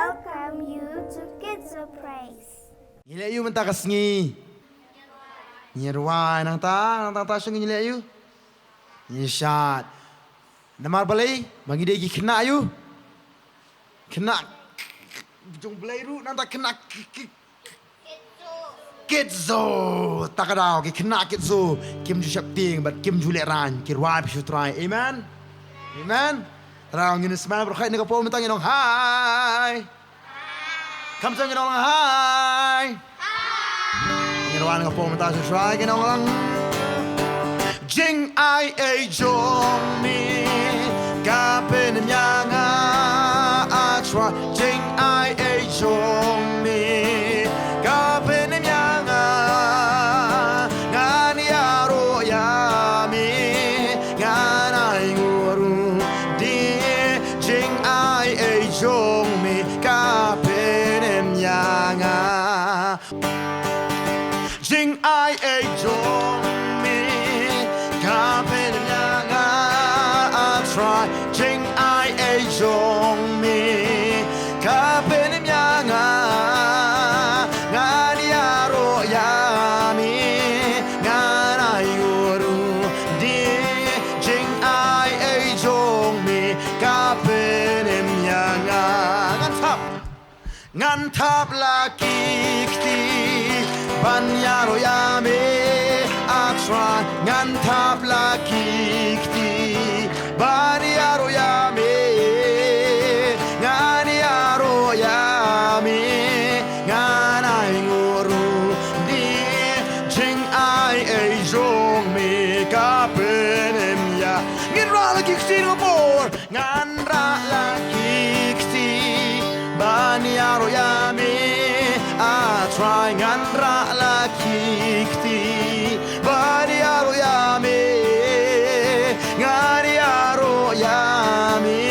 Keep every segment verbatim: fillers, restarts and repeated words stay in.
welcome you to Kids of Praise. Ngi leh ïa u mynta ka sngi. Ngi rwai nangta, nangta, nangta shu ngi leh ïa u. Ngi shad. Namar balei, ba ngi dei ki khynnah ïa u. Khynnah jong Blei ruh, nangta khynnah ki, ki, Kids Zoo. Ta ka daw, ki khynnah Kids Zoo kim ju sheptieng bad kim ju lehraiñ, ki rwai phi sha u Trai. Amen. Amen. Trai ngin smile bad khuid na ka por mynta ngin ong hai. Kham shen ngin ong lang hai. Ngin rwai na ka por mynta sha u Trai ngin ong lang. Jingai ei jong me ka pynim ïa nga, ah Trai. Jingai ei jong me ka pynim ïa nga. Ngan ïaroh ïa me, ngan ainguh ruh de. Jingai ei jong me ka pynim ïa nga. Jingai ei jong me ka pynim ïa nga, ah Trai. Jingai ei jong me ka pynim ïa nga. Ngan ïaroh ïa me, ngan ainguh ruh de. Jingai ei jong me ka pynim ïa nga. Ngan thap. Ngan thap la ki kti ban ïaroh ïa me, ah Trai. Ngan thap la ki kti ban ïaroh ïa me. Ngan ïaroh ïa me, ngan ainguh ruh de. Jingai ei jong me ka pynim ïa. Ngin rah la ki kti na ka por. Ngan rah la ki kti ban ïaroh ïa me, ah Trai. Ngan rah la ki kti ban ïaroh ïa me. Ngan ïaroh ïa me,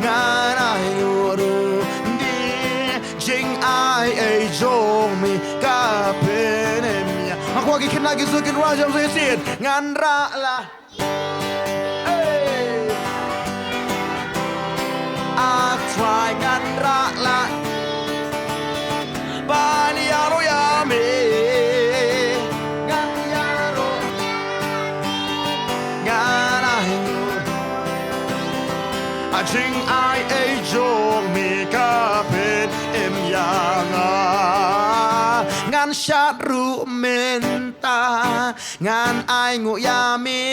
ngan ainguh ruh de. Jingai ei jong me ka pynim ïa. Nga kwah ki khynnah ki Zoo kin rwai jam sa shisien. Ngan rah la. Hey. Ah Trai, ngan rah la ban ïaroh ïa me. Ngan ïaroh, ngan ainguh. Ah, jingai ei jong me ka pynim ïa nga. Ngan shad ruh mynta. Ngan ainguh ïa me,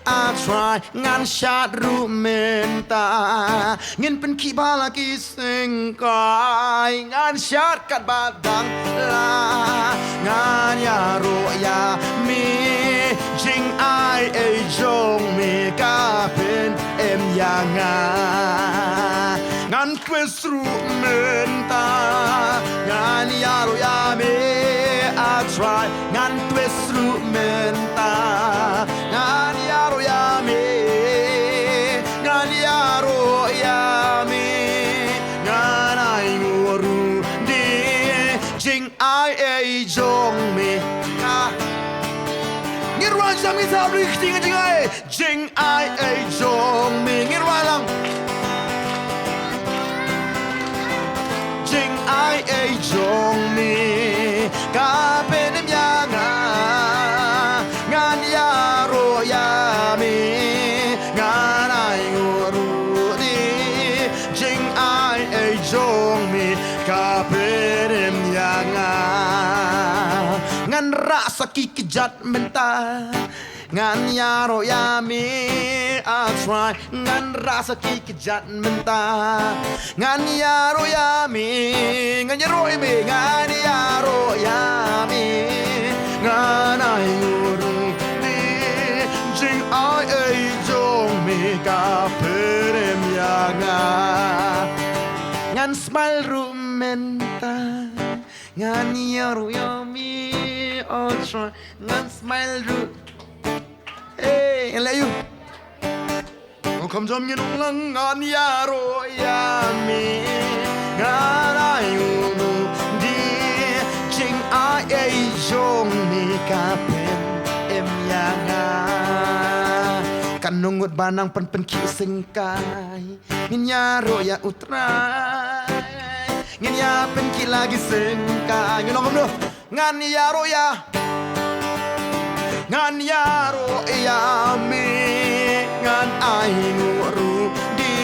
ah Trai, ngan shad ruh mynta. Ngin pynkhih ba la ki syngkai, ngan shad katba dang la. Ngan ïaroh ïa me, jingai ei jong me ka pynim ïa nga. Ngan twist ruh mynta, ngan ïaroh ïa me, ah Trai. Ngan twist ruh mynta, ngan ïaroh ïa me, ngan ïaroh ïa me, ngan ainguh ruh de. Jingai ei jong me ka. Ngin rwai jam, ngin thap la ki kti, ngan jingai. Jingai ei jong me, ngin rwai lang. Jingai ei jong me ka pynim ïa nga. Ngan ïaroh ïa me, ngan ainguh ruh de. Jingai ei jong me ka pynim ïa nga. Ngan rah sa ki kjat mynta. Ngan ïaroh ïa me, ah Trai, ngan rah sa ki kjat mynta. Ngan ïaroh ïa me, ngan ïaroh ïa me, ngan ïaroh ïa me. Ngan ainguh ruh de, jingai ei jong me ka pynim ïa nga. Ngan smile ruh mynta. Ngan ïaroh ïa me, oh Trai, ngan smile ruh. Hey, ngan leh ïa u. Ngin kham jam, ngin ong lang. Ngan ïaroh ïa me, ngan ainguh ruh de, jingai ei jong me ka pynim ïa nga. Katno ngut ba nang pyn, pynkhih syngkai, ngin ïaroh ïa u Trai. Ngin ïa pynkhih la ki syngkai, ngin ong kumno? Ngan ïaroh ïa, ngan ïaroh ïa me, ngan ainguh ruh de.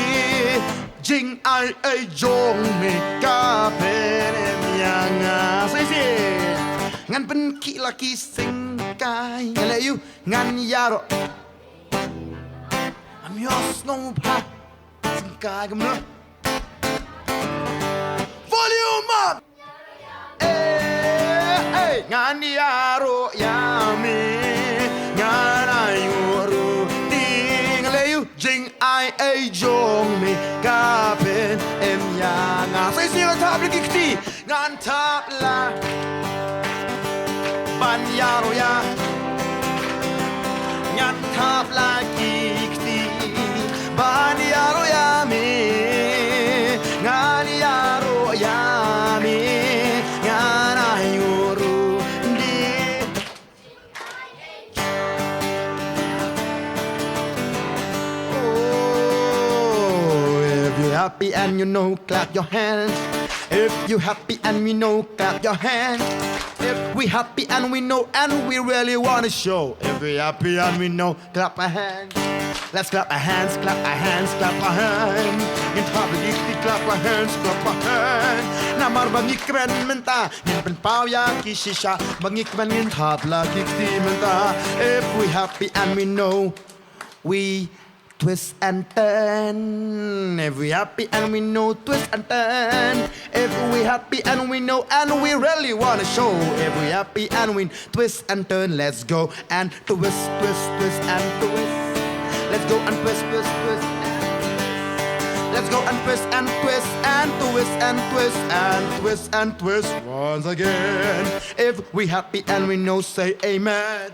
Jingai ei jong me ka pynim ïa nga. Sa shisien. Ngan pynkhih la ki syngkai. Ngan leh ïa u, ngan ïaroh. Am yo sngewbha. Syngkai kumno? Volume up. Eh, eh, ngan ïaroh ïa me, ngan ainguh ruh de. Ngan leh ïa u, jingai ei jong me ka pynim ïa nga. Sa shisien, thap la ki kti. Ngan thap la ban ïaroh ïa, ngan thap la ki kti ban ïaroh ïa me, ngan ïaroh ïa me, ngan ainguh ruh de. Oh, if you happy and you know, clap your hands. If you happy and we know, clap your hands. If we happy and we know, and we really wanna show. If we happy and we know, clap our hands. Let's clap our hands, clap our hands, clap our hands. Ngin thap la ki kti, clap our hands, clap our hands. Namar ba ngi kmen mynta, ngin pynpaw ïa ki shisha. Ba ngi kmen, ngin thap la ki kti mynta. If we happy and we know, we twist and turn. If we happy and we know, twist and turn. If we happy and we know, and we really wanna show. If we happy and we twist and turn, let's go and twist, twist, twist and twist. Let's go and twist, twist, twist and twist. Let's go and twist and twist and twist and twist and twist and twist once again. If we happy and we know, say amen.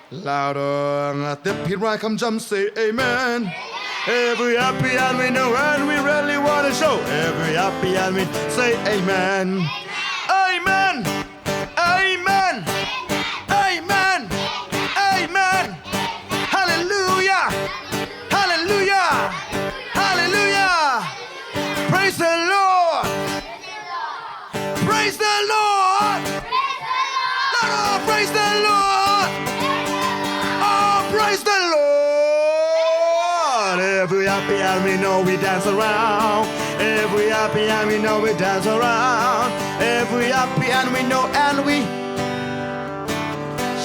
Louder, nga tip phi rwai kham jam, say amen. If we happy and we know and we really wanna show. If we happy and we say amen. Amen. Amen. Amen. Amen. Hallelujah. Hallelujah. Hallelujah. Praise the Lord. Praise the Lord. Louder, praise the Lord. Oh, praise the Lord. If we happy and we know, we dance around. If we happy and we know, we dance around. If we happy and we know and we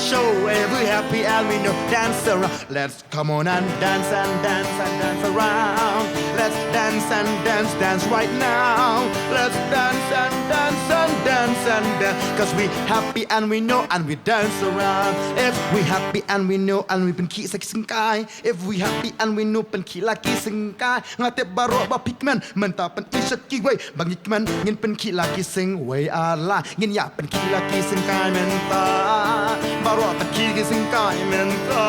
show. If we happy and we know, dance around. Let's come on and dance and dance and dance around. Let's dance and dance, dance right now. Let's dance and dance and dance and dance. 'Cause we happy and we know and we dance around. If we happy and we know and we pynkhih sa ki syngkai. If we happy and we know, pynkhih la ki syngkai. Nga tip baroh ba phi kmen, mynta pyn-i sha kiwei. Ba ngi kmen, ngin pynkhih la ki syngkai ar lai. Ngin ïa pynkhih la ki syngkai mynta. Baroh pynkhih ki syngkai mynta.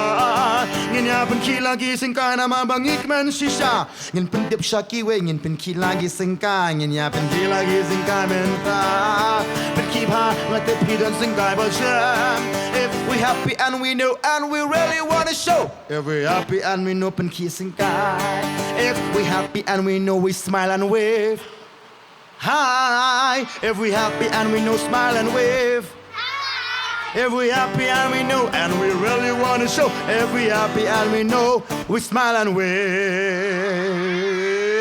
Ngin ïa pynkhih la ki syngkai namar ba ngi kmen shisha. Ngin pyndep sha kiwei, ngin pynkhih la ki syngkai. Ngin ïa pynkhih la ki syngkai mynta. Pynkhih bha, nga tip phi don syngkai ba shem. If we happy and we know and we really wanna show. If we happy and we know, pynkhih syngkai. If we happy and we know, we smile and wave. Hi. If we happy and we know, smile and wave. If we happy and we know, and we really wanna show. If we happy and we know, we smile and wave.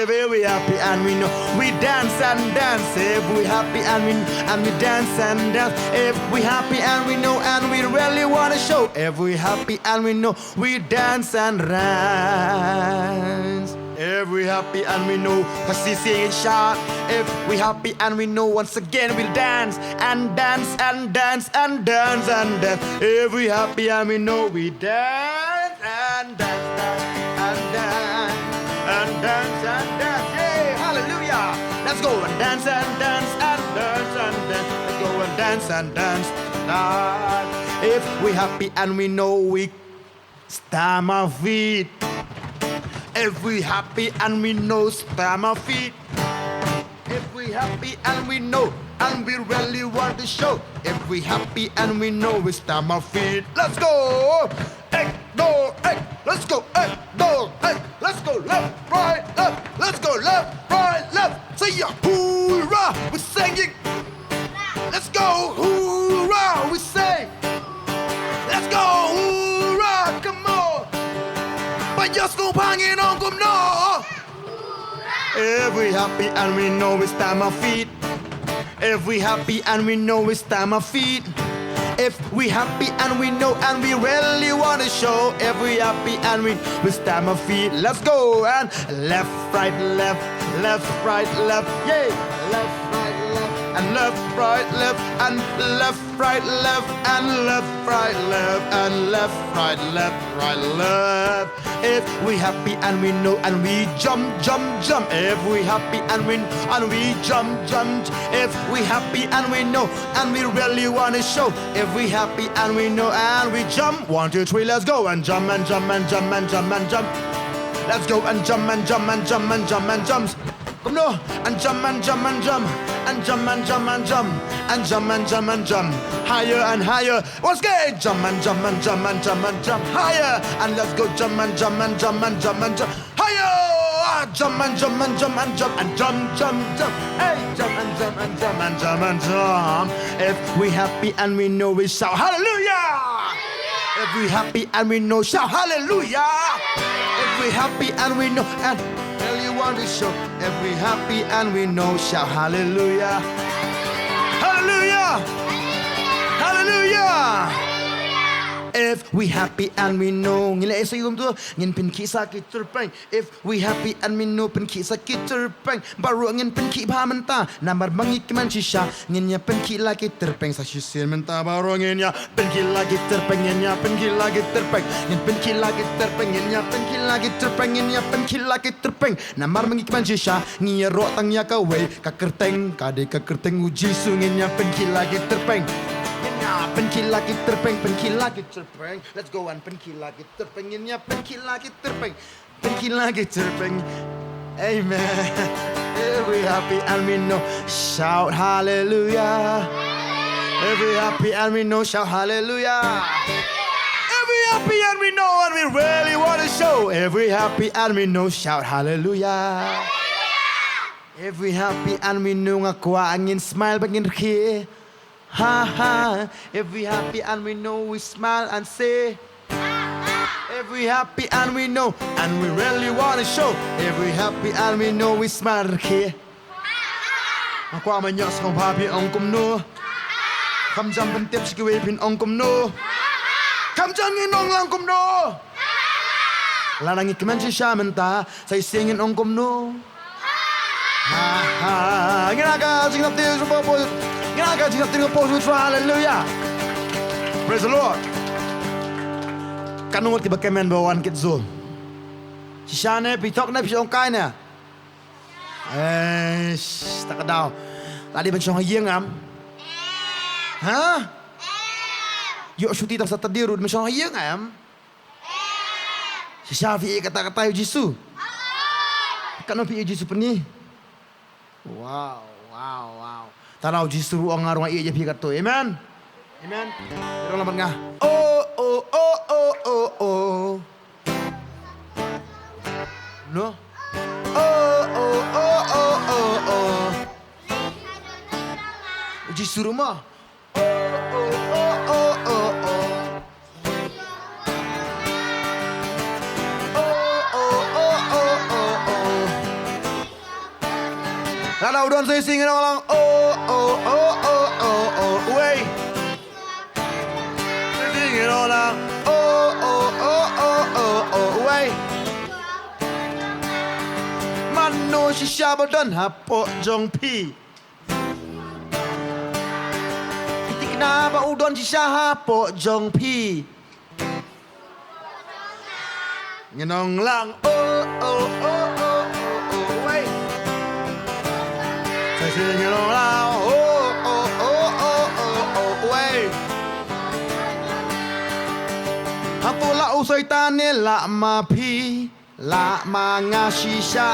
If we happy and we know, we dance and dance. If we happy and we, and we dance and dance. If we happy and we know, and we really wanna show. If we happy and we know, we dance and dance. If we happy and we know, kasi sing it sharp. If we happy and we know, once again we'll dance and dance and dance and dance and dance. If we happy and we know, we dance and dance, dance and dance and dance and dance. Hey, hallelujah! Let's go and dance and dance and dance and dance. Let's go and dance and dance, dance. If we happy and we know, we stamp our feet. If we happy and we know, stamp our feet. If we happy and we know, and we really want to show. If we happy and we know, we stamp our feet. Let's go! Hey, go, hey, let's go, hey, go, hey, let's go, left, right, left, let's go, left, right, left. Say yeah, hoorah! We're singing. Let's go, hoorah, we say. Let's go, hoorah, come on. Ba ïohsngew bha ngin ong kumno. If we happy and we know we stamp our feet. If we happy and we know we stamp our feet. If we happy and we know and we really wanna show. If we happy and we, we stamp our feet. Let's go and left, right, left, left, right, left. Yeah. Left, right, left, and left, right, left, and left, right, left, and left, right, left, and left, right, left, right, left. If we happy and we know and we jump, jump, jump. If we happy and we, and we jump, jump. If we happy and we know and we really wanna show. If we happy and we know and we jump. One, two, three, let's go and jump and jump and jump and jump and jump. Let's go and jump and jump and jump and jump and jump. Kumno, and jump and jump and jump, and jump and jump and jump, and jump and jump and jump, higher and higher. Once again, jump and jump and jump and jump and jump higher, and let's go, jump and jump and jump and jump and jump higher. Ah, jump and jump and jump and jump and jump, jump, jump. Hey, jump and jump and jump and jump and jump. If we happy and we know, we shout hallelujah. If we happy and we know, shout hallelujah. If we happy and we know, and tell you want to show. If we happy and we know, shout hallelujah. Hallelujah. Hallelujah. If we happy and we know, ngin leh ïa sa ïa kumtu, ngin pynkhiah sa ki tyrpeng. If we happy and we know, pynkhiah sa ki tyrpeng. Baroh ngin pynkhiah bha mynta, namar ma ngi kmen shisha. Ngin ïa pynkhiah la ki tyrpeng sa shisien mynta, baroh ngin ïa pynkhiah la ki tyrpeng, ngin ïa pynkhiah la ki tyrpeng. Ngin pynkhiah la ki tyrpeng, ngin ïa pynkhiah la ki tyrpeng, ngin ïa pynkhiah la ki tyrpeng. Namar ma ngi kmen shisha, ngi ïaroh tang ïa kawei ka kyrteng, ka dei ka kyrteng u Jisu, ngin ïa pynkhiah la ki tyrpeng. Ngin ïa pynkhiah la ki tyrpeng, pynkhiah la ki tyrpeng. Let's go and pynkhiah la ki tyrpeng, ngin ïa pynkhiah la ki tyrpeng. Pynkhiah la ki tyrpeng. Amen. If we happy and we know, shout hallelujah. If we happy and we know, shout hallelujah. If we happy and we know and we really wanna show. If we happy and we know, shout hallelujah. If we happy and we know, nga kwah ngin smile bad ngin rkhie. Ha ha. If we happy and we know, we smile and say. If we happy and we know and we really wanna show. If we happy and we know, we smile rkhie. Nga kwah ban ïohsngew ba phi ong kumno. Kham jam pyntip sha kiwei phin ong kumno. Kham jam ngin ong lang kumno. Lada ngi kmen shisha mynta, sa shisien ngin ong kumno. Ha ha. Ngin ïa ka jingïap tyrwa, ngin ïa ka jingïap tyrwa, hallelujah. Praise the Lord. Katno ngut kiba kmen ba wan kit zu? Shisha ne, phi thok ne, phi shongkai ne? Eh, sh-, ta ka daw. La dei ban shong ha ïing em? Ha? Ïoh shuti tang Saturday ruh ban shong ha ïing em? Shisha phi ïeit katta katta ïa u Jisu? Katno phi ïeit u Jisu pyni? Wow, wow, wow. Tang u Jisu ruh u ong nga ruh nga ïeit ïa phi katto. Amen. Amen. Ïa rong lang bad nga. Oh, oh, oh, oh, oh, oh. No. Oh, oh, oh, oh, oh, oh. U Jisu ruh mo. Oh, oh, oh, oh, oh, oh. Oh, oh, oh, oh, oh, oh. Lada u don sa shisien ngin ong lang. Oh, oh, oh, oh, oh, oh. Wei. Sa shisien ngin ong lang. Oh, oh, oh, oh, oh, oh. Wei. Mano shisha ba don hapoh jong phi? Phi thikna ba u don shisha hapoh jong phi? Ngin ong lang. Oh, oh, oh, oh, oh, oh, wei. Sa shisien ngin ong lang. Oh, oh, oh, oh, oh, oh, wei. Hato lah u Soitan ne lah ma phi? Lah ma nga shisha.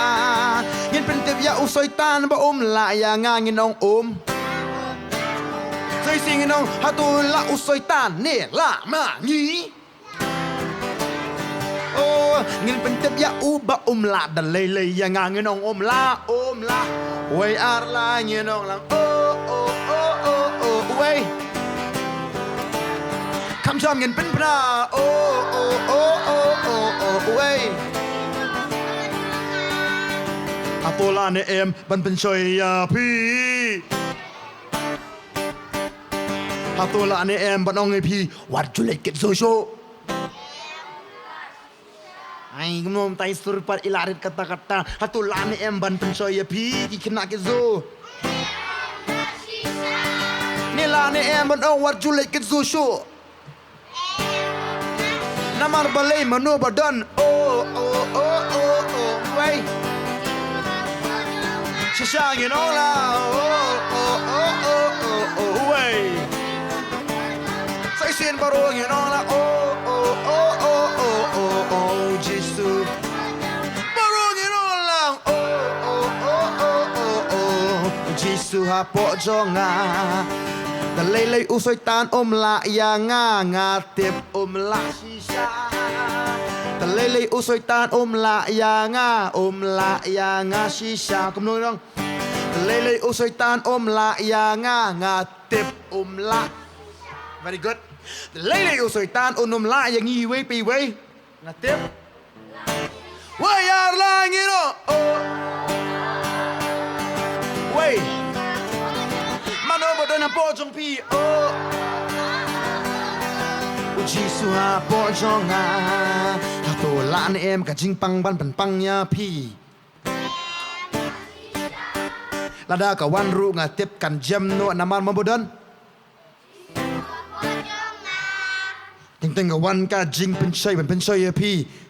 Ngin pyntip ïa u Soitan ba um lah ïa nga, ngin ong um. Sa shisien ngin ong, hato lah u Soitan ne lah ma ngi? Oh, Ngin pyntip ïa u ba um lah da lei lei ïa nga, ngin ong um lah, um lah. Wei ar lai ngin ong lang, oh, oh, oh, oh, oh, wei. Kham sham ngin pynpra, oh, oh, oh, oh, oh, oh, wei. Hato lah ne em ban pynshoi ïa phi? Hato lah ne em ban ong ïa phi, wat ju leit kit shuh shuh? Ai, kumno mynta i sur pat i la rit katta katta. Hato lah ne em ban pynshoi ïa phi ki khynnah ki zu? Ne lah ne em ban ong wat ju leit kit shuh shuh? Namar balei, mano ba don? Oh, oh, oh, oh, oh, wei. Shisha ngin ong la, oh, oh, oh, oh, oh, oh, wei. Sa shisien baroh ngin ong la, oh, oh, oh, oh, oh, oh, oh, Jisu. Baroh ngin ong la, oh, oh, oh, oh, oh, oh, Jisu hapoh jong nga. Da lei lei u Soitan um lah ïa nga, nga tip um lah shisha. Da lei lei u Soitan um lah ïa nga, um lah ïa nga shisha. Kumno dong? Da lei lei u Soitan um lah ïa nga, nga tip um lah. Very good. Da lei lei u Soitan un um lah ïa ngi iwei pa iwei. Nga tip. Wei ar lai ngin ong, oh. Wei. Mano ba don hapoh jong phi, oh. U Jisu hapoh jong nga. Hato lah ne em ka jingpang ban pynpang ïa phi? Lada ka wan ruh nga tip kan jem noh, namar mano ba don? Teng teng ka wan ka jingpynshoi ban pynshoi ïa phi.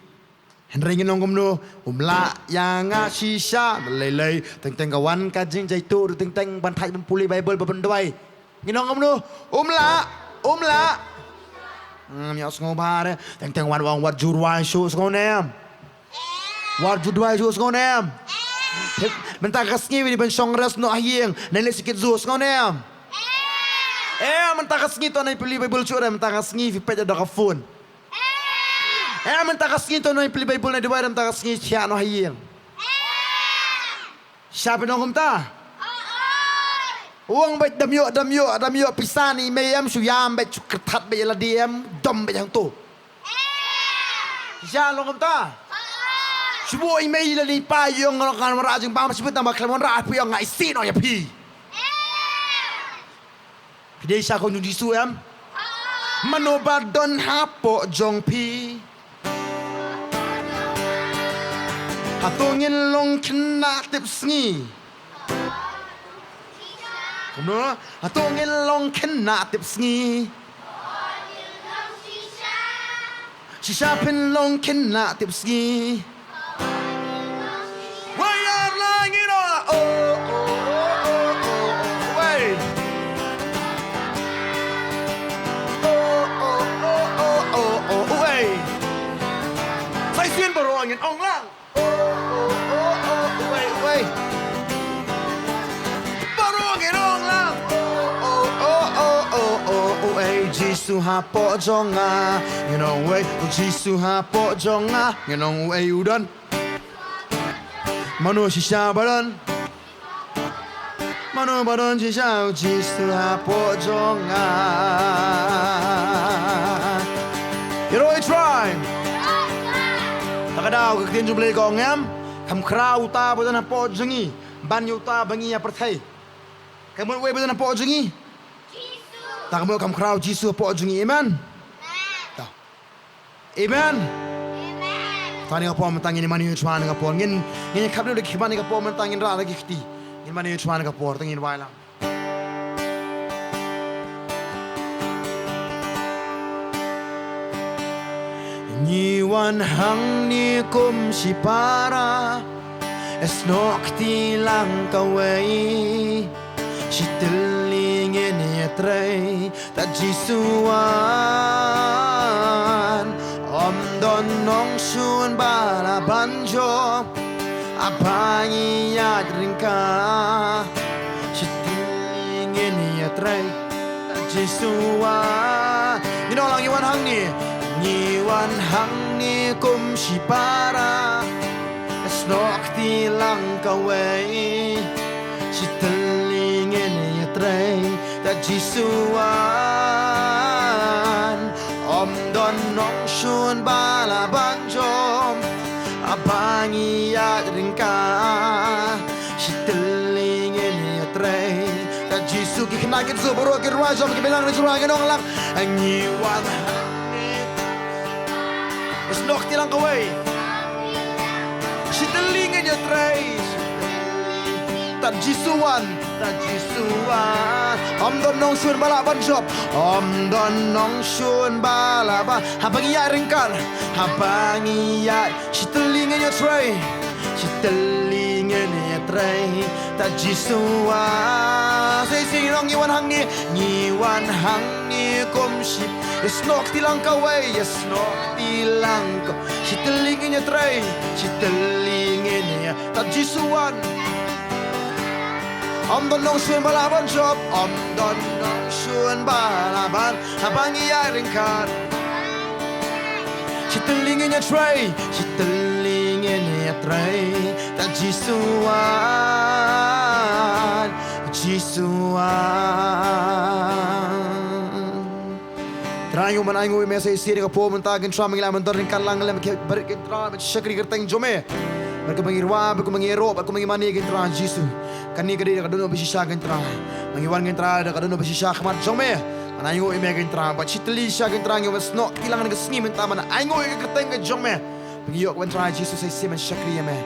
Hynrei ngin ong kumno? Um lah ïa nga shisha. Da lei lei teng teng ka wan ka jingjaituh ruh, teng teng ban thait ban pule Baibl ba ban duwai. Ngin ong kumno? Um lah, um lah. Hmm, ïa sngewbha re. Teng teng wan ong wat ju rwai shuh, sngew ne em? Wat ju duwai shuh, sngew ne em? Mynta ka sngi wi dei ban shong rest noh ha ïing. Nai leit sha kit zoo, sngew ne em? Eh, mynta ka sngi to nai pule Baibl shuh re, mynta ka sngi phi peit da ka phone. Eh, mynta ka sngi to nai pule Baibl, nai duwai re, mynta ka sngi thiah noh ha ïing. Shisha phi ong kumta? Ong beit dam ïoh, dam ïoh, dam ïoh pisa ne i mei em, shu ïam beit, shu kyrthat beit ïa lade em, dom beit hangto. Shisha long kumta? Shu buh i mei lane i pa ïa u ong ngan wanrah jingbam, shu buh tang ba khlem wanrah phi ong nga isih noh ïa phi. Phi dei shisha kum u Jisu em? Mano ba don hapoh jong phi? Hato ngin long khynnah tip sngi? Kumno? Hato ngin long khynnah tip sngi? Shisha phin long khynnah tip sngi. Wei ar lai ngin ong la, oh, oh, oh, oh, oh, wei. Oh, oh, oh, oh, oh, oh, wei. Sa shisien baroh ngin ong lang. Oh, oh, oh, oh, wei, wei. Baroh ngin ong lang. Oh, oh, oh, oh, oh, oh, wei. Jisu hapoh jong nga. Ngin ong wei. Oh, Jisu hapoh jong nga. Ngin ong wei u don. Mano shisha ba don? Mano ba don shisha, Jisu hapoh jong nga. Ïaroh i trai. Ta ka daw ka ktien jong U Blei ka ong em, kham khraw uta ba don hapoh jong ngi ban ïa uta ba ngi ïa pyrthei. Ka mut uwei ba don hapoh jong ngi? Ta ka mut kham khraw Jisu hapoh jong ngi. Amen. Ta. Amen. Amen. Tang ïa ka por mynta ngin ïa mane shuwa ïa ka por. Ngin, ngin ïa khapngiah da ki khmat ïa ka por mynta, ngin rah da ki kti. Ngin mane shuwa ïa ka por, tang ngin wai lang. Ngi wan hangne kum shipara, ïasnoh kti lang kawei. Shi tylli ngin ïatrei, ta Jisu wan. Ym don nongshun ba lah ban jop, haba ngi ïaid ryngkat. Shi tylli ngin ïatrei, ta Jisu wan. Ngin ong lang, ngi wan hangne. Ngi wan hangne kum shipara, snoh kti lang kawei. Shi tylli ngin ïatrei, ta Jisu wan. Ym don nongshun ba lah ban jop, haba ngi ïaid ryngkat. Shi tylli ngin ïatrei, ta Jisu. Ki khynnah kit zo baroh, ki rwai jong ki biang, ngi rwai, ngi ong lang. Ngi wan hangne, snoh kti lang kawei. Shi tylli ngin ïatrei, ta Jisu wan, ta Jisu wan. Ym don nongshun ba lah ban jop, ym don nongshun ba lah ban. Haba ngi ïaid ryngkat, haba ngi ïaid, shi tylli ngin ïatrei, shi tylli ngin ïatrei, ta Jisu wan. Sa shisien ngi ong, ngi wan hangne, ngi wan hangne kum shi, snoh kti lang kawei, snoh kti lang kawei. Shi tylli ngin ïatrei, shi tylli ngin ïa, ta Jisu wan. Ym don nongshun ba lah ban jop, ym don nongshun ba lah ban, haba ngi ïaid ryngkat. Shi tylli ngin ïatrei, shi tylli ngin ïatrei, ta Jisu wan, Jisu wan. Trai, ngi wan ainguh ïa me sa shisien ha ka por mynta, Kynrad, ma ngi la wan ryngkat lang lem, ki barit, Kynrad, ban shakri kyrteng jong me. Bad kumba ngi rwai, bad kumba ngi ïaroh, bad kumba ngi mane, Kynrad Jisu, kane ka dei ka dohnud ba shisha, Kynrad. Ma ngi wan, Kynrad, da ka dohnud ba shisha ha khmat jong me. Ngan ainguh ïa me, Kynrad, bad shi tylli shisha, Kynrad, ngi wan snoh kti lang ha kane ka sngi mynta, ban ainguh ïa ka kyrteng ka jong me. Ba ngi ïoh, Kynrad Jisu, sa shisien ban shakri ïa me.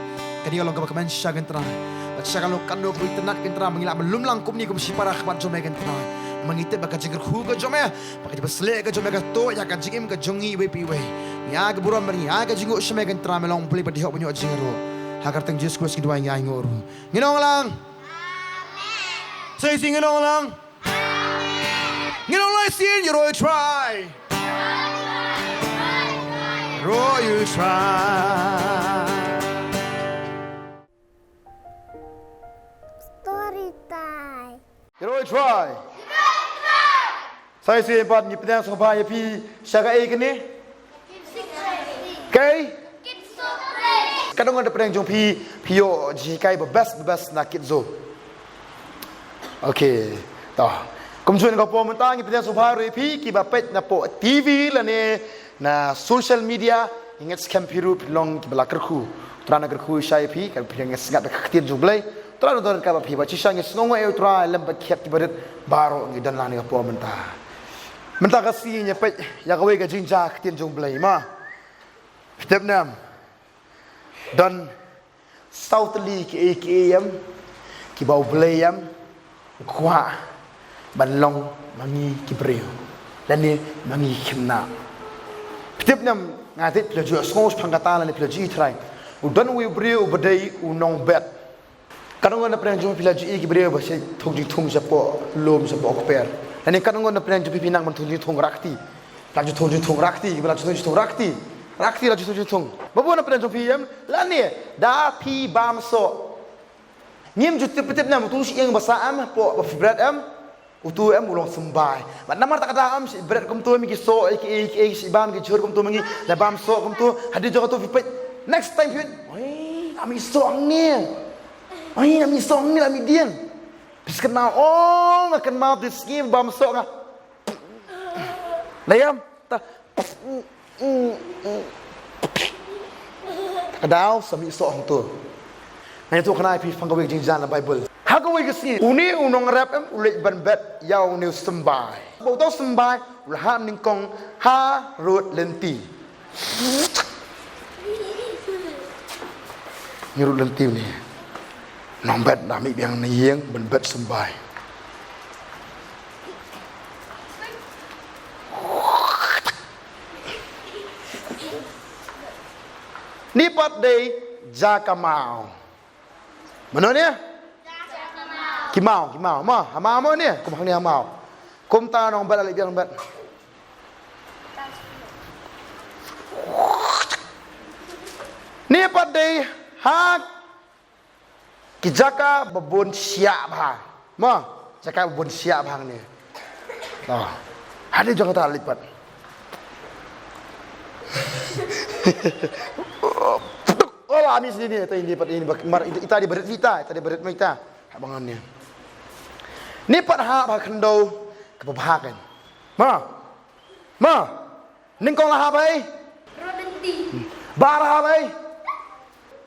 Kane ka long kaba kmen shisha, Kynrad. Bad shisha ka long kano kaba itynnad, Kynrad, ba ngi lah ban lum lang kumne kum shipara ha khmat jong me, Kynrad. Ma ngi tip ba ka jingkyrkhu ka jong me, ba ka jingpynshlur ka jong me ka tuh ïa ka jingim ka jong ngi iwei pa iwei. Ngi ai ka burom bad ngi ai ka jingnguh sha me, Kynrad, me long U Blei badei, hok ban ïoh jingïaroh. Ha ka kyrteng Jisu Khrist ngi duwai, ngi ainguh ruh. Ngin ong lang. Sa shisien ngin ong lang. Ngin ong lai shisien, ïaroh ïa U Trai. Ïaroh ïa U Trai. Story time. Ïaroh ïa U Trai. Sa shisien pat ngi pdiang sngewbha ïa phi sha kaei kane? Kaei? Katno ngut na pdeng jong phi phi ïoh jinghikai ba best, ba best na Kids Zoo? Okay. To. Kumjuh na ka por mynta ngi pdiang sngewbha ruh ïa phi kiba peit na poh T V lane na social media, ngi ngeit skhem phi ruh phi long kiba la kyrkhu. U Trai un kyrkhu shai ïa phi, ka phi ngeit sngap ïa ka ktien jong U Blei. U Trai un don ryngkat bad phi, bad shisha ngi sngewnguh ïa U Trai lem bad kiad kiba rit baroh ngi don lang na ka por mynta. Mynta ka sngi ngi peit ïa kawei ka jingjia ktien jong U Blei, ma. Phi tip ne em? Don saw tylli kiei kiei em kiba U Blei em u kwah ban long ma ngi ki briew lane ma ngi ki khynnah. Phi tip ne em, nga tip phi la ju sngew shaphang kata lane phi la ju ïohi trai. U don uwei u briew uba dei u nongbet. Katno ngut na pdeng jong phi la ju ïohi ki briew ba shait thung jingthung shapoh lum shapoh kper? Lane katno ngut na pdeng jong phi phi nang ban thung jingthung rakti? La ju thung jingthung rakti, ba la ju thung jingthung rakti. Rakti la ju thung jingthung. Ba bun na pdeng jong phi em, lane da phi bam soh. Ngim ju tip, tip ne em, utu u shyieng ba sah em, hapoh ba phi bret em. Utu em u long symbai. Bad namar kata ka daw em, shi bret kumtu em ki soh, ki, ki, ki, shi bam ki jhur kumtu em ngi, la bam soh kumtu, hadien jong katu phi peit. Next time phi peit. Oi, la mih soh hangne. Oi, la mih soh hangne, la mih dien. Phi sa kynmaw, oh, nga kynmaw te sngi bam soh nga. Nai em, ta. Ka daw sa mih soh hangto. Nga ïathuh kane ïa phi shaphang kawei ka jingjia na Baibl. Ha kawei ka sngi, une u nongrep em u leit ban bet ïa une u symbai. Ba uta u symbai u la hap nyngkong ha rud lynti. Ngi rud lynti une. Nongbet da mih biang na ïing ban bet symbai. Ni pat dei jaka maw. Mano ne? Ki maw, ki maw. Ma, ha maw mo ne? Kum hangne ha maw. Kumta nongbet la leit biang nongbet. Ni pat dei ha ki jaka ba bun shiah bha. Mo, jaka ba bun shiah bha hangne. To. Hangne jong kata leit pat. Ola mi sini ni, ita ini pat ini bak mar ita, ita di barit ita, ita di barit ita. Ha bangan ni. Ni pat ha ba khyndew ka ba bha kan. Ma. Ma. Nyngkong la ha bai. Rodenti. Bar ha bai.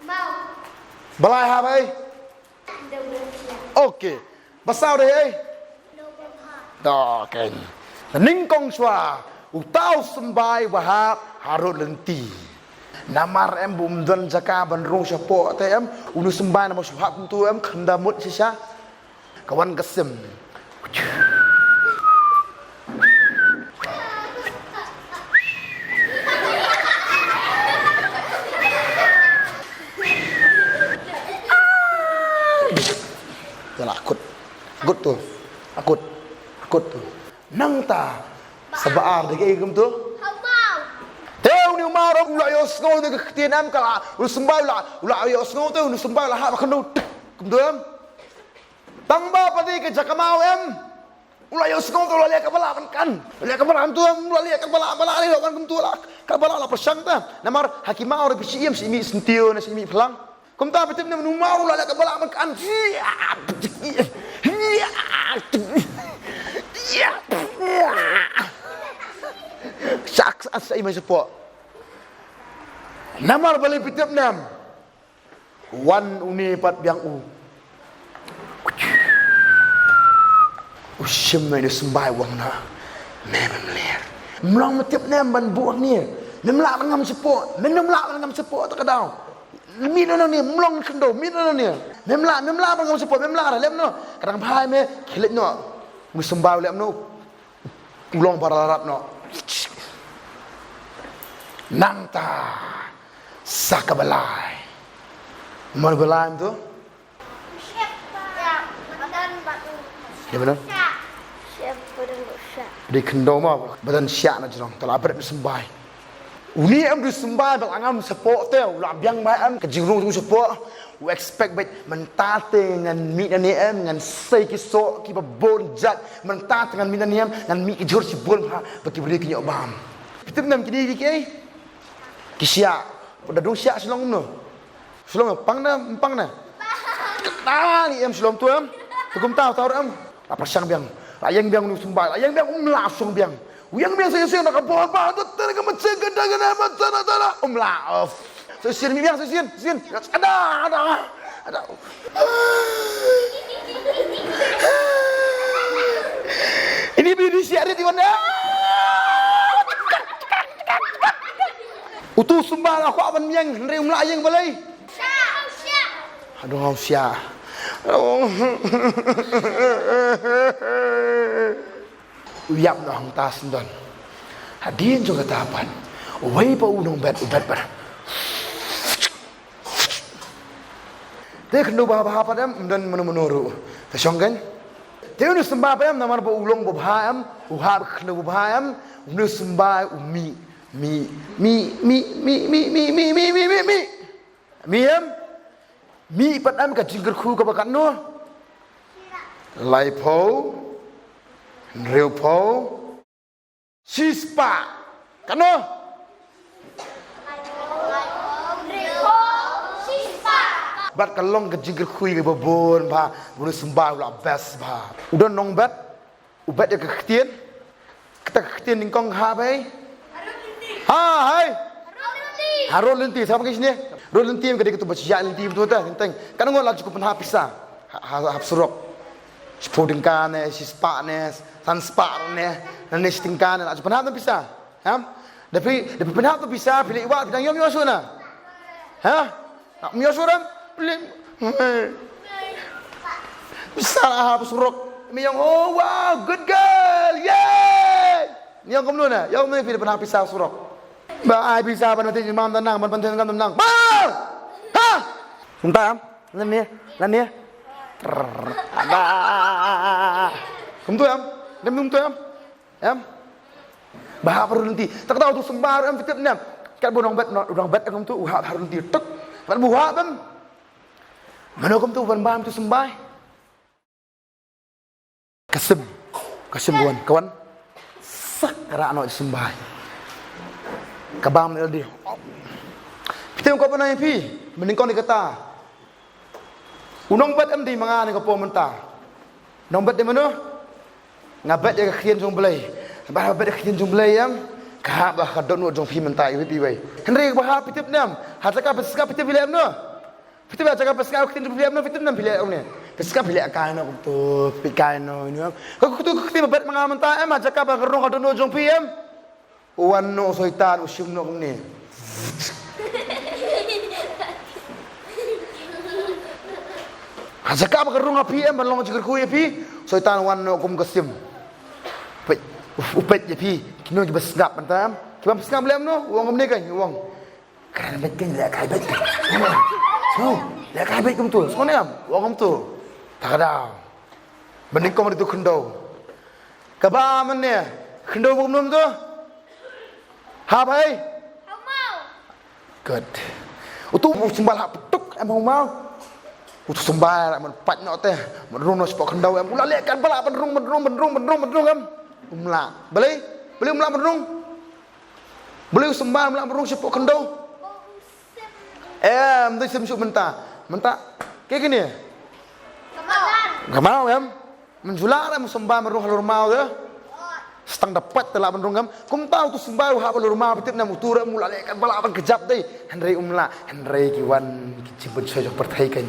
Mau. Balai ha bai. Indonesia. Okay. Basaw dei ei. Indonesia. Da kan. Nyngkong shuwa. Uta u symbai ba hap ha rud lynti. Namar em bym don jaka ban rung shapoh te em. Unu symbai namar shu hap kumtu em khynda mut shisha. Ka wan ka sim. Te la kut. Kut tu. Kut. Kut tu. Nangta. Sa ba ar de kaei kumtu. Hau mau. Te uni u mau u la ïohsngew de ka ktien em ka la. U symbai u la, u la ïohsngew te uni u symbai u la hap ba khyndew. Kumtu em. Tang ba pat de ka jaka mau em. U la ïohsngew te u la leh ka ba lah ban kan. U la leh ka ba lah kumtu em, u la leh ka ba lah, ba lah leh kan kumtu la. Ka ba lah la pyrshang ta. Namar ha ki mau ruh phi shu ïam shu mih syntiew ne shu mih phlang. Kumta phi tip ne mano u mau u la leh ka ba lah ban kan. Shak shak shak i ma shapoh. Namar balei phi tip ne em. Wan une pat biang u. U shim noh ïa u symbai u ong na. Me mem ler. Mlong me tip ne em ban buh hangne. Mem lah ban ngam shapoh. Mem lah ban ngam shapoh ta ka daw. Mih noh nangne, mlong khyndew, mih noh nangne. Mem lah, mem lah ban ngam shapoh, mem lah, lem noh. Ka dang bha ïa me, khie leit noh. U symbai u lem noh. U long ba la rap noh. Nangta sa ka balai. Mar balai em tu? Ïa balai. Dei khyndew ma ba don shah na jrong. Te la bret symbai. Uni em du symbai ba la ngam shapoh te u la biang ba em ka jingrung jong shapoh. U expect bad mynta te ngan mih nangne em, ngan sei ki soh kiba bun jait, mynta te ngan mih nangne em, ngan mih ki jhur shibun ha ba ki briew kin ïoh bam. Phi tip ne em kine ki kiei? Ki shiah. Da dung shiah shlong kumno? Shlong pang ne, pang ne? Kata ni em shlong tu em. Te kumta uta ruh em. La pyrshang biang. La ïeng biang uni u symbai. La ïeng biang um lah shong biang. U ïeng biang sa ïeng na ka bor ba, da tara ka macha ka da ka na macha na tara. Um lah of. Sa sien mi biang sa sien, sien. Ada, ada. Ada. Ini bini siap dia di mana? Utu symbai la kwah ban ïeng, hynrei um lah ïeng balei? Haduh ngau sia. U ïap noh hangta syndon. Hadien jong kata pat. Uwei pa u nongbet, u bet pat. Te khyndew ba bha pat em, ym don mano mano ruh. Te shong kan? Te uni u symbai pat em, namar ba u long ba bha em, u hap khyndew ba bha em, uni u symbai u mih, mih, mih. Mih em? Mih pat em ka jingkyrkhu kaba katno? Laiphew, hynriewphew, shispah. Katno? Bad ka long ka jingkyrkhu kaba bun bha, uni u symbai u la best bha. U don nongbet, u bet ïa ka ktien. Kata ka ktien nyngkong ha bai. Ha, hai. Ha rud lynti, sa pang ki shine. Rud lynti ka dei katu ba shu ïa lynti tu ta, teng teng. Kan ngon la ju pynhap pisa. Ha, ha, hap surok. Shiphew tyngka ne, shispah ne, san spah ne, ne shi tyngka ne, la ju pynhap pisa. Ha? Da phi, da phi pynhap pisa, phi leit wad, phi dang ïoh ïoh shuh na. Ha? Ym ïoh shuh ram? Plim. Pisa la hap surok. Me ïong, oh wow, good girl. Yay! Ïong kumno na? Ïong me phi da pynhap pisa surok. Ba ai pisa ban pynthei mam ta nang, ban pynthei ngam ta nang. Ba! Ha! Kumta em? Lane, lane. Ada. Kumtu em? Dem kumtu em? Em? Ba hap ha rud lynti. Te kata utu symbai em, phi tip ne em. Katba u nongbet, u nongbet em kumtu, u hap ha rud lynti. Tuk. Katba u hap em. Mano kumtu ban bam utu symbai? Ka sim. Ka sim ka wan, ka wan. Sak, ka rah noh utu symbai. Ka bam na L D. Phi tip ko ba na phi, mynnyngkong ïa kata. U nongbet em dei ma nga ne ka por mynta. Nongbet dei mano? Nga bet ïa ka ktien jong Blei. Ba bet ïa ka ktien jong Blei em. Ka hap ba ka dohnud jong phi mynta iwei pa iwei. Hynrei ba hap phi tip ne em. Ha jaka phi sngap phi tip phi leh em no. Phi tip ha jaka phi sngap ïa ka ktien jong Blei em no, phi tip ne em phi leh em ne. Phi sngap phi leh kai no kumto, phi kai no ne em. Ka kumto ka ktien ba bet ma nga mynta em ha jaka ba ka rung ka dohnud jong phi em. U wan noh u soitan u shim noh kumne. Ha jaka ba ka rung ha phi em ban long jingkyrkhu ïa phi, soitan u wan noh kum ka sim. Peit, u peit ïa phi, kino kiba sngap mynta em. Kiba sngap lem noh, u ong kumne kan, u ong. Kren beit kan, leh kai beit kan. Sngew, leh kai beit kumto, sngew ne em, u ong kumto. Ta ka daw. Mynnyngkong ri tu khyndew. Kaba mynne khyndew ba kumno mynta? Ha bhai? Good. Utu u symbai la ha ptuk em ha u maw. Utu symbai la man pat noh te. Man rung noh shapoh khyndew em. U la leh kat ba lah ban rung, ban rung, ban rung, ban rung, ban rung em. Um lah. Balei? Balei um lah ban rung? Balei u symbai um lah ban rung shapoh khyndew? Em, dei sim shuh mynta. Mynta. Ke kine? Ka maw em. Mynjula re mu symbai mynrung halor maw de. Stang da pat te lah mynrung em. Kumta utu symbai u hap halor maw phi tip ne em utu re mu la leh kat ba lah ban kjap dei. Hynrei um lah, hynrei ki wan ki jingpynshoi jong pyrthei kan.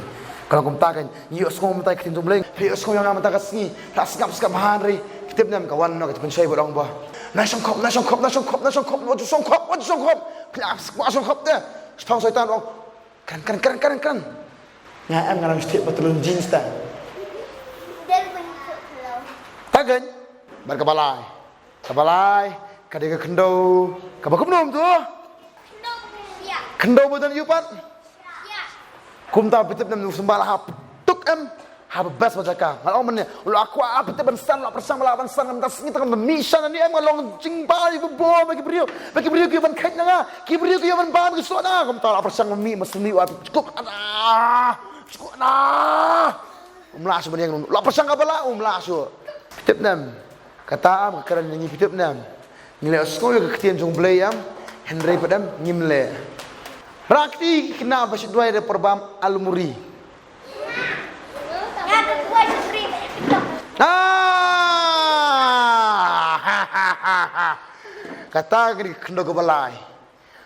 Ka long kumta kan. Ngi ïohsngew mynta ka ktien jong Blei. Phi ïohsngew ïa nga mynta ka sngi. Lah sngap sngap bha hynrei. Phi tip ne em ka wan noh ka jingpynshoi ba ong ba. Na shongkhop, na shongkhop, na shongkhop, na shongkhop, wat ju shongkhop, wat ju shongkhop. Phi lah sngap shongkhop te. Sthong soitan ong. Kren, kren, kren, kren, kren. Nga em nga dang shteh patlun jeans ta. Del ban kut lo. Ta kan? Bad kaba lai. Kaba lai. Ka dei ka khyndew. Kaba kumno em tu? Khyndew. Ya. Khyndew ba don ïu pat? Ya. Kumta phi tip ne em u symbai la ha ptuk em. Haba best ba jaka. Nga la ong mynne, u la kwah phi tip ban san, u la pyrshang, u la ban san, mynta sngi tang mynta mih shan ani em nga long jingbam ïa ki bor, ba ki briew, ba ki briew ki ban khait na nga, ki briew ki ïa ban bam ki soh na nga, kumta u la pyrshang mynta mih, mynta sngi u la pyrshang, shukup, ana, shukup, ana. Um lah shuh ban ïeng, u la pyrshang kaba lah, um lah shuh. Phi tip ne em. Kata em ka kren ïa ngi phi tip ne em. Ngi leh sngew ïa ka ktien jong Blei em. Hynrei pat em ngim leh. Rakti kine ba shu duwai da parbam almuri. Ah! Kata ka dei ka khyndew kaba lai.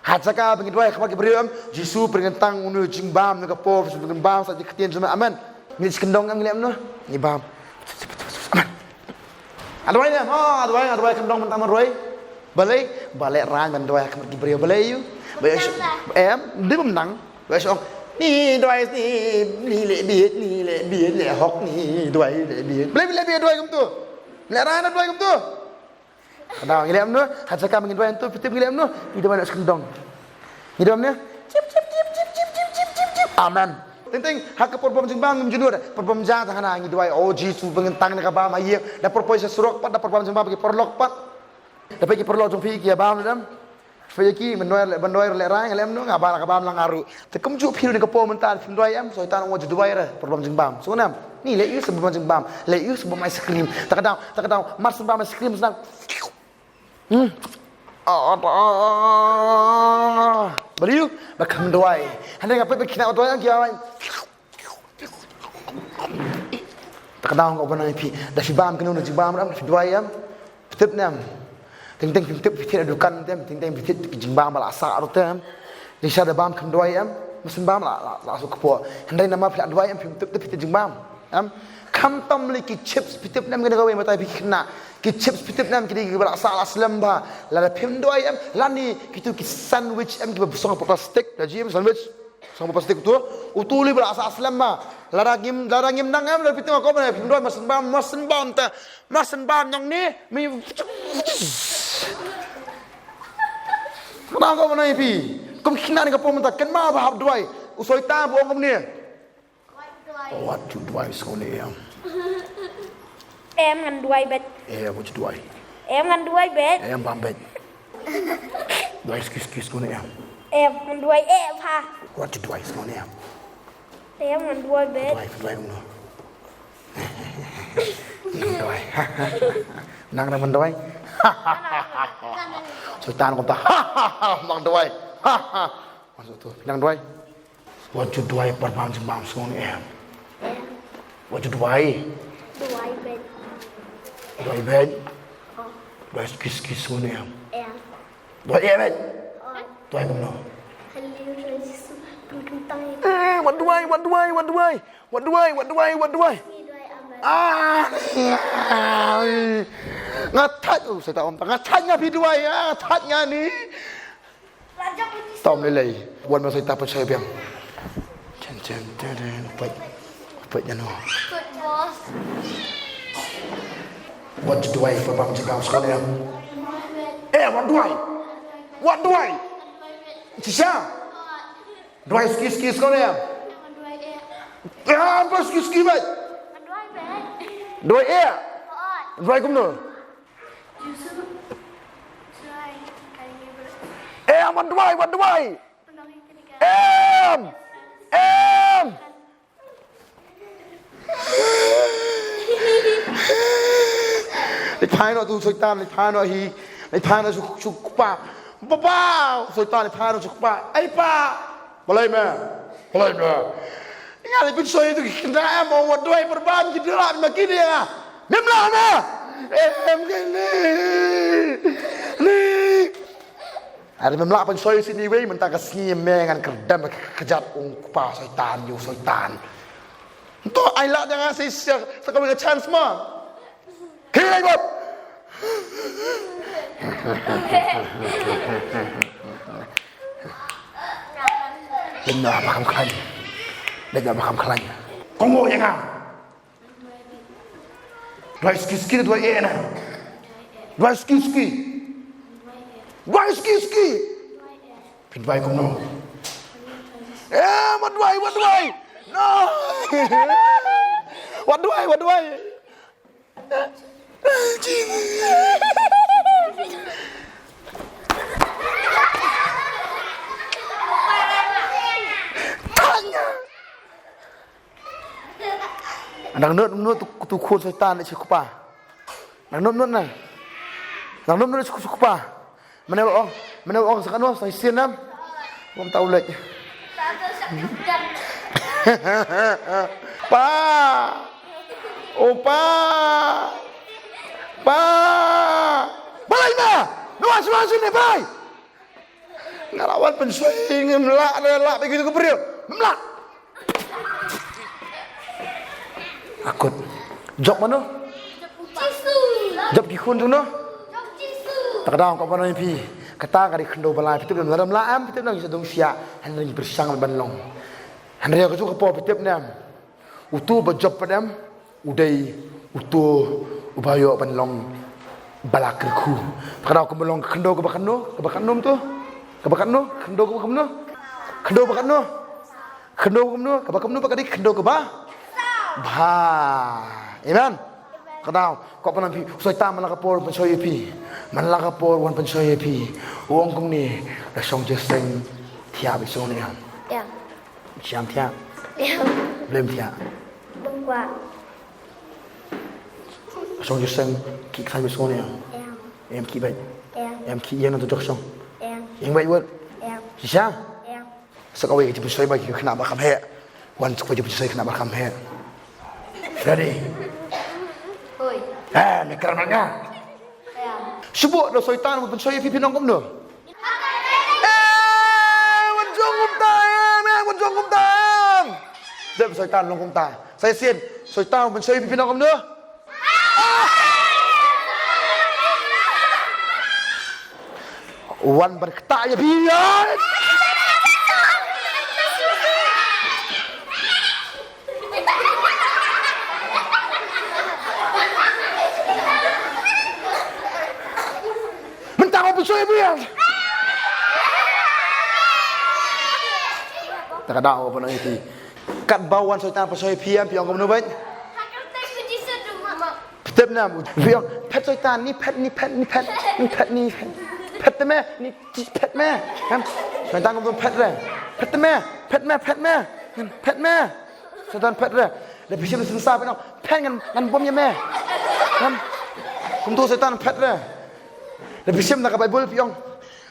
Ha jaka ba ngi duwai ha khmat ki briew em, Jisu pynkyntang uno jingbam na ka por, pynkyntang sa ki ktien jong, amen. Ngi shi kyndong em ngi leh em no, ngi bam. Amen. Nga duwai ne, ha, nga duwai, nga duwai kyndong mynta nga duwai. Balei, balei rang ban duwai ha khmat ki briew balei ïa. Balei em, dei bym nang. Balei ong, ni duwai ni, ni leh bieit, ni leh bieit, leh hok ni duwai, leh bieit. Balei, leh bieit duwai kumtu. Leh rang duwai kumtu. Ka daw ngi leh em no, ha jaka ba ngi duwai hangto, phi tip ngi leh em no, ngi duwai noh shi kyndong. Ngi duwai em no. Chip, chip, chip, chip. Amen. Teng teng, ha ka por bam jingbam ngim ju nud. Por bam ja tang hana ngi duwai, o Jisu pynkyntang na ka bam ha ïing. Da por poi sha surok pat, da por bam jingbam ki paralok pat. Da peit ki paralok jong phi ki ïa bam lem. Phi ïa ki, ban duwai, ban duwai leh rang, leh em no, nga bam, ka bam lang aru. Te kumjuh phi ruh na ka por mynta phim duwai em, Soitan u ong wat ju duwai re, por bam jingbam. Sngewbha em? Ni leh ïa u sa bam jingbam, leh ïa u sa bam ice cream. Ta ka daw, ta ka daw, mar syn bam ice cream sdang. Hmm. Ah, ah, ah. Balei ïa u, ba kham duwai. Hynrei nga peit ba ki khynnah duwai em ki ïa. Ta ka daw nga ong ba na phi, da phi bam kano kano jingbam em, da phi duwai em. Phi tip ne em. Teng teng phi tip phi thied ha dukan te em, teng teng phi thied ki jingbam ba la sah ruh te em. Jingshisha da bam kham duwai em, mar syn bam la, la, la suk kpoh. Hynrei namar phi la duwai em, phim tip te phi thied jingbam. Em. Khamtam lei ki chips phi tip ne em kane kawei mynta phi khynnah. Ki chips phi tip ne em ki dei kiba la sah la slem bha. Lada phim duwai em, lane kitu ki sandwich em kiba song ha plastik, da ji em sandwich. Song plastik utu, utu lei ba la sah slem ma. Lada ngim, lada ngim nang em, lada phi tip nga ko ba phim duwai, mar syn bam, mar syn bam te, mar syn bam nong ni, mi. Kata ko ba nai phi. Kum khynnah ni ka por mynta, kynmaw ba hap duwai. U Soitan ba ong kumne. Wat ju duwai sngewbha em. Em ngan duwai bet. Em wat ju duwai. Em ngan duwai bet. Em bam bet. Duwai skis skis ko ne em. Em ngan duwai em ha. Wat ju duwai sko ne em. Em ngan duwai bet. Duwai duwai ko no. Duwai. Nang nang duwai. Soitan kumta. Ha ha ha, nang duwai. Ha ha. Masuk tu, nang duwai. Wat ju duwai pyrshah jingmam sngewbha em. Wat ju duwai. Duwai bad. Duwai bad. Oh. Duwai skis skis sngewbha em. Em. Duwai em bad. Oh. Duwai kumno? Haleluya Jisu. Eh, wat duwai, wat duwai, wat duai. Wat duai, wat duai, wat duai. Ah, nga thait, oh, Soitan, nga thait nga phi duai, ah, thait nga ni. Tom lei lei, wan ma Soitan pynshoi biang. Chen chen chen chen, pait, pait nya no. Wat duai, pynbam jingkam skon em. Eh, wat duai. Wat duai. Shisha. Duai ski ski skon em. Ya, apa ski ski bai. Duai eh. Duai kumno? Em, wat duai, wat duai. Em. Em. Leit phai noh tu Soitan, leit phai noh hi. Leit phai noh sha, sha u kpa. Papa, Soitan leit phai noh sha u kpa. Ai pa. Balei me? Balei me? Nga leit pynshoi tu ki kynta em, ong wat duai pyrban ki dra ma ki dia. Mem lah me. Em kane. Ni. Are mem lah pynshoi sini wei, mynta ka sngi me ngan kyrdem ka kjat, u kpa Soitan, ïa u Soitan. To ai lah da nga sa, sa, sa kawei ka chance ma. Hi ai bot. Lem noh ba kham khlaiñ. Lem noh ba kham khlaiñ. Kong mo ïa nga. Duai ski ski, duai eh na. Duai ski ski. Duai ski ski. Phin duai kumno? Eh, wat duai, wat duai. No. Wat duai, wat duai. Tanya. Nang nud nud tu, tu khun Soitan leit sha u kpa. Nang nud nud na. Nang nud nud leit sha u kpa. Mane ba ong, mane ba ong sa kano sa sien nam. Bom tau leit. Pa. O pa. Pa. Balei na. Nuan semua sini balei. Nga la wan pynshoi ngim lah, lah ba ki tu ka briew. Ngim lah. Akut. Jop mano? Jop ki khun jong no? Ta ka daw ka ban phi. Kata ka dei khyndew ba lai, phi tip ne em, lada ym lah em, phi tip ne em, ngi sa dang siah, hynrei ngi pyrshang ban long. Hynrei ka juh ka por phi tip ne em. Utu ba jop pat em, u dei utu uba ïoh ban long ba la kyrkhu. Ba ka daw kumba long khyndew kaba katno, kaba katno to? Kaba katno, khyndew kaba katno? Khyndew ba katno? Khyndew kaba katno, kaba katno ba ka dei khyndew kaba? Bha. Amen. Ka daw, ko pan phi, u Soitan man la ka por pynshoi ïa phi. Man la ka por wan pynshoi ïa phi. U ong kumne, da shong jingïaseng thiah ba shong ne em. Em. Shyam thiah. Em. Blem thiah. Bym kwah. Shong jingïaseng ki khlaiñ ba shong ne em. Em. Em ki bait. Em. Em ki ïeng na tu jok shong. Em. Ïeng bait wat. Em. Shisha. Em. Sa kawei ka jingpynshoi ba ki khynnah ba kham heh. Wan sa kawei jingpynshoi khynnah ba kham heh. Ready? Hoi. Eh, me kren ma nga. Shu bok da u Soitan u pynshoi ïa phi, phin ong kumno? Eh, wat jong kumta em, eh, wat jong kumta em. Dep u Soitan long kumta. Sa shisien, Soitan u pynshoi ïa phi, phin ong kumno? Wan ban ktah ïa phi. Mynta ko pynshoi biang. Ta ka daw ko pynshoi phi. Katba wan Soitan pynshoi phi em, phi ong kumno bad? Phi tip ne em, phi ong phet Soitan, ni phet, ni phet, ni phet, ni phet, ni phet. Phet te me, ni phet me. Kan? Soitan kumno phet re. Phet te me, phet me, phet me. Kan? Phet me. Soitan phet re. Da phi shim synshar phi ong, phet ngan, ngan bom ïa me. Kan? Kumto Soitan phet re. Da phi shim na ka Baibl phi ong,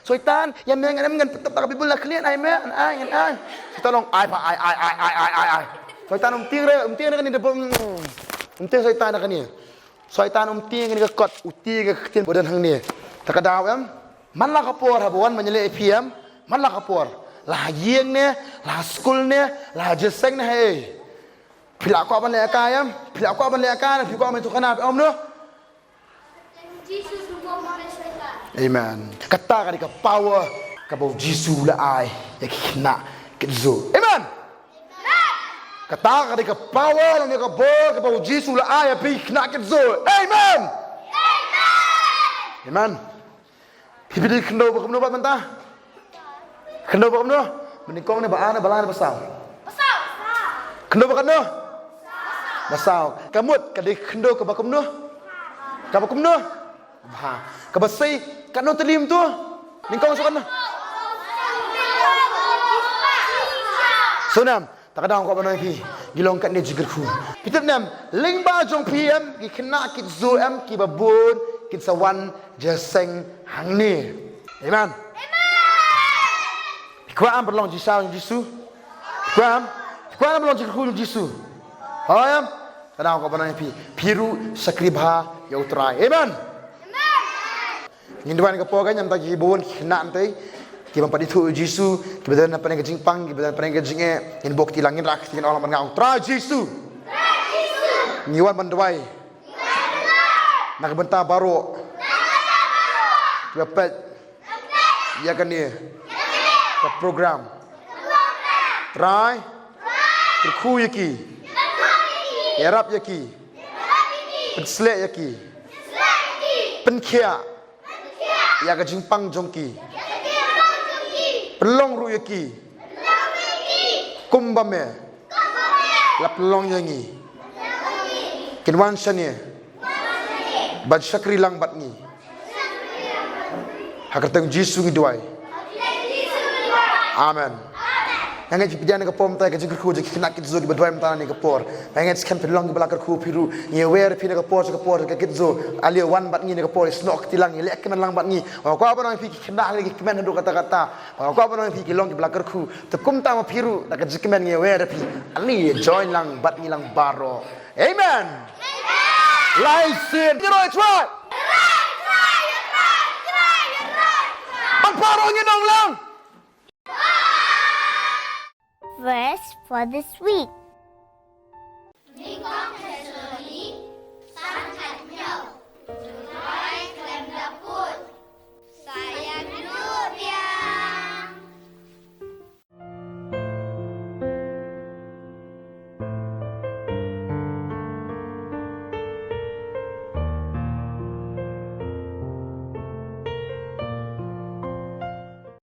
Soitan, ïa me ngan em ngan pynthut da ka Baibl la khlieh, ai me, ai ngan ai. Soitan long ai pha ai ai ai ai ai ai ai. Soitan um tieng re, um tieng re kane da bum. Um tieng Soitan da kane. Soitan um tieng kane ka kot, u tieng ka ktien ba don hangne. Ta ka daw em. Man la ka por haba wan ban ïaleh ïa phi em. Man la ka por. La ha ïing ne, la ha skul ne, la ha jingïaseng ne, hei. Phi la kwah ban leh ïa ka em. Phi la kwah ban leh ïa ka ne, phi kwah ban ïathuh khana, phi ong no. Amen. Kata ka dei ka power kaba u Jisu u la ai ïa ki khynnah ki tzoh. Amen. Kata ka dei ka power lane ka bor kaba u Jisu u la ai ïa phi ki khynnah ki tzoh. Amen. Amen. Phi phi dei khyndew ba kumno bad mynta? Khyndew ba kumno? Ba nyngkong ne, ba ar ne, ba lai ne, ba saw? Khyndew ba katno? Ba saw. Ka mut ka dei khyndew kaba kumno? Kaba kumno? Bha. Kaba sei katno tylli mynta? Nyngkong shu katno? Shu nam. Ta ka daw kwah ban ong ïa phi, ngi long katne jingkyrkhu. Phi tip ne em, lyngba jong phi em, ki khynnah ki tzoh em, kiba bun kin sa wan jingïaseng hangne. Amen. Phi kwah em ban long jingshai jong u Jisu? Phi kwah em? Phi kwah em ban long jingkyrkhu jong u Jisu? Hooid em. Ta ka daw kwah ban ong ïa phi, phi ruh shakri bha ïa u Trai. Amen. Ngin duwai na ka por ka, namar ki bun ki khynnah hangtei kiba ym pat ithuh ïa u Jisu, kiba don hapdeng ka jingpang, kiba don hapdeng ka jingeh, ngin buh kti lang, ngin rah kti, ngin ong lang bad nga, Trai Jisu. Ngi wan ban duwai na ka bynta baroh kiba peit ïa kane ka program. Trai, kyrkhu ïa ki, ïarap ïa ki, pynshlur ïa ki, pynkhiah ïa ka jingpang jong ki, pynlong ruh ïa ki kumba me la pynlong ïa ngi. Kin wan shane ban shakri lang bad ngi. Ha ka kyrteng Jisu ngi duwai. Amen. Nga ngeit phi pdiang na ka por mynta ka jingkyrkhu jong ki khynnah ki tzoh kiba duwai mynta na ka por. Nga ngeit skhem phi long kiba la kyrkhu, phi ruh ngi aware phi na ka por sha ka por ka kit tzoh. Ale wan bad ngi na ka por, snoh kti lang, ïaleh kmen lang bad ngi. Nga kwah ban ong ïa phi ki khynnah, ale ki kmen haduh katta katta. Nga kwah ban ong ïa phi ki long kiba la kyrkhu. Te kumta ma phi ruh da ka jingkmen ngi aware phi. Ale join lang bad ngi lang baroh. Amen. Lai sien. Ngi roi trai. Ban pharo ngi nong lang. Verse for this week.